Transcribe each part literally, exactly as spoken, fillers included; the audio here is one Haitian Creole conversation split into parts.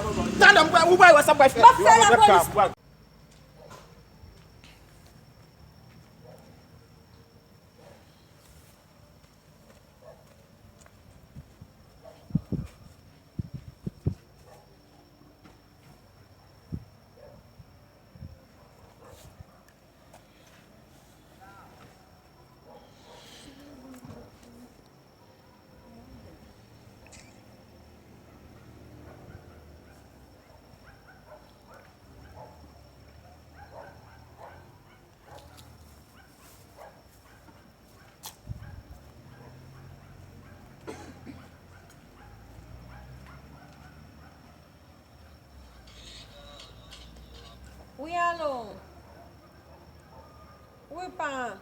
Talè m pral, ou pral wè sa m pral fè. M ap fè lapolis. Wi, alo. Wi, pa.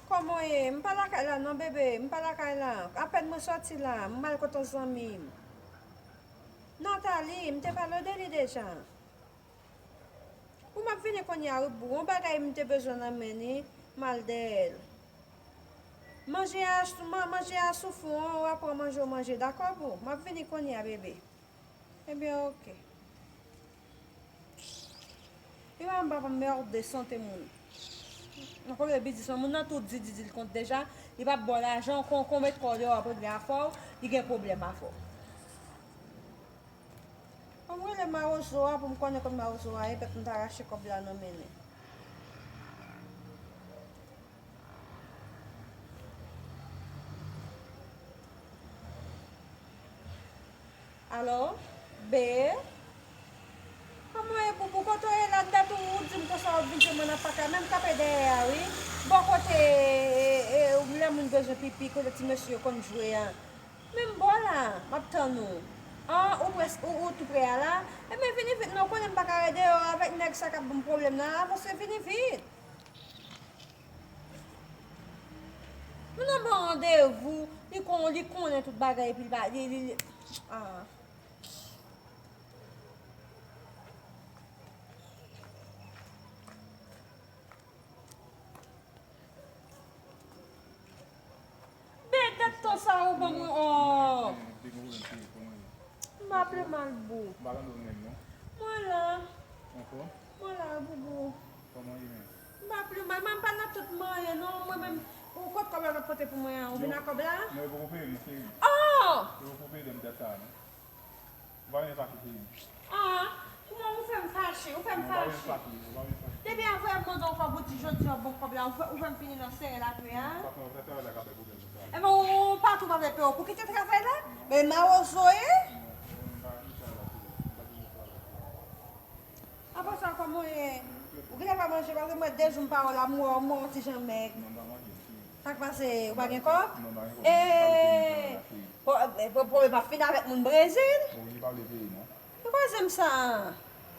Kòman w ye? M pa lakay la non, bebe. M pa lakay la. Apèn mwen sòti la. M al kote yon zanmi m. Nathalie, m te pale w de li deja. Wi, m ap vini kounye a, wi, boo. Yon bagay m te bezwen nan men li, m al dèyè l. Manje a, man-, manje a sou fou an, w ap pran manje w manje, dakò, boo? M ap vini kounye a, bebe. Ebyen, oke. Li pa m papa m merde sante moun. Nan konbyen biznis moun nan tou di, di, di l kont deja, li p ap ba w lajan, kon, kon met kò w deyò ap regle afè w, li gen pwoblèm avè w. Ban m rele mawozo a pou m konnen kot mawozo a ye, pèt m ta rache kòb la nan men li. Alo? Be? Kòman w ye, boubou? Kote w ye la? Dat ou, ou di m konsa w ap vin jwenn mwen nan pak la, men m kanpe dèyè a, wi. Bò kote, e, e, e, lè moun bezwen pipi, kote ti mesye yo konn jwe a. Men m bò la, m ap tann ou. An, ou prèske, ou, ou tou prè a la? Ebyen, vini vit non, ou konnen m pa ka ret deyò avèk nèg sa k ap ban m pwoblèm nan, avanse, vini vit. Nou nan ban randevou, li kon, li konnen tout bagay, epi li pa, li, li, li, ah. Bèl tèt tan sa ou ban mwen, oh. M pa ple mal, boo. Mwen la. Mwen la, boubou. M pa ple mal, mwen m pa nan tout manyen non, mwen menm. Ou kot kòb la w t ap pote pou mwen an? Ou vin ak kòb la? Non, yo poko peye m, cheri. Oh! Yo poko peye m dèt sa a, non. Ou pa renmen fache, cheri. Ah, kouman ou fè m fache? Ou fè m fache. Depi avè m mande w kòb ou di jodi a w ban m kòb la, ou fè, ou fè m fini nan sere lakay a. Ebyen, ou pa tou pa vle peye w pou kite travay la? Men mawozo ye? Apre sa, kòman w ye? Ou genlè pa manje, paske mwen de jou m pa wè w la, m wè w, m wè w ti jan mèg. Non, m pa manje, cheri. Sa k pase? Ou pa gen kòb? Non, m pa gen kòb. Ee, pwoblèm ap fin avèk moun Brezil? Wi, li pa vle peye, non. Ki koze m sa?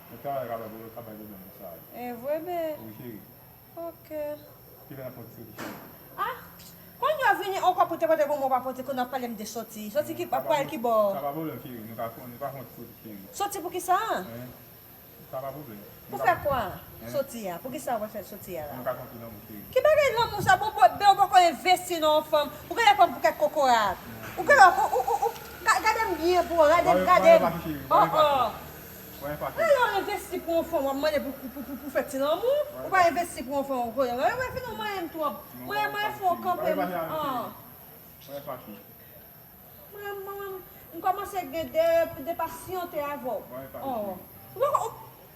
Mwen travay ka bay pwoblèm, ka bay pwoblèm pou sa. E vre, be. Wi, cheri. Ok. Kilè n ap fè yon ti soti, cheri? Ah! Kounye a w vini ankò pou te pote pou mwen, w pa pote, kounye a w ap pale m de soti. Soti ki, ap pral ki bò? Sa pa pwoblèm, cheri. Nou ka, nou ka fè yon ti soti, cheri. Soti pou ki sa? Wi. Sa pa pwoblèm. Pou fè kwa? Soti a. Pou ki sa w ap fè soti a la? Nou ka fè yon ti lanmou, cheri. Ki bagay lanmou sa? Bon, bon, ben, ou poko envesti nan yon fanm. Ou genlè pran m pou kèk kokorat. Ou genlè, ou, ou, ou, ou, ga-, gade m byen pou w, gade m, gade m. Oh, oh. Lè w envesti pou yon fanm, w ap mande pou, pou, pou, pou fè ti lanmou, ou pa envesti pou yon fanm, ou konnen. Mwen, mwen fin ou manyen m twòp. Mwen, mwen fè w kanpe m. Mwen, mwen, m kòmanse gen de, de pasyante avè w. Ou, ou,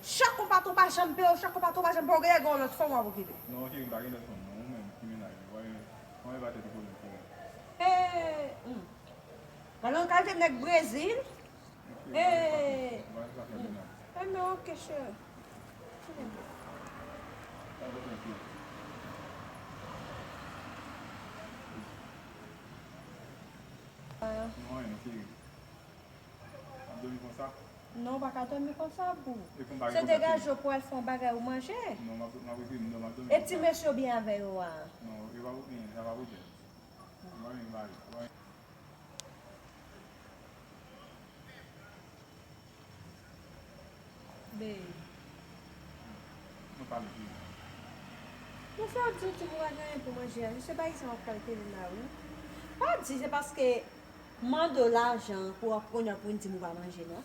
chak konpati w pa janm peye w, chak konpati w pa janm peye w, genlè gen yon lòt fanm w ap okipe. Non, cheri, m pa gen lòt fanm, non. Ou menm ki mennaj mwen. Mwen, mwen pa tèt ou pwoblèm, cheri. Ee, hmm. Gade yon kalite nèg Brezil. Ee. Ebyen, ok, cheri. Non, w pa ka dòmi konsa, boo. Se degaje w pou al fè yon bagay ou manje. E ti mesye w byen avè yo a? Babe. Nou pale pi. Bon, sa w di w di m ou pa gen anyen pou manje a, se pa egzanp w ap kalkile la, wi. Pa di se paske m mande w lajan pou w ap kounye a pou w di m ou pa manje, non.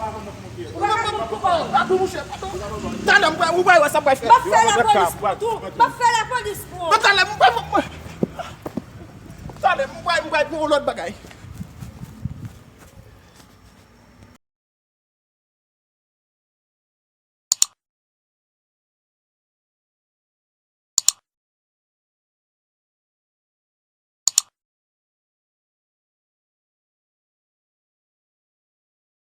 Ou pa ka konn pou kò w. Pa pou mouche. Talè m pral, ou pral wè sa m pral fè. M ap fè lapolis pou tou. M ap fè lapolis pou ou. Talè m pral, talè m pral, m pral pou yon lòt bagay.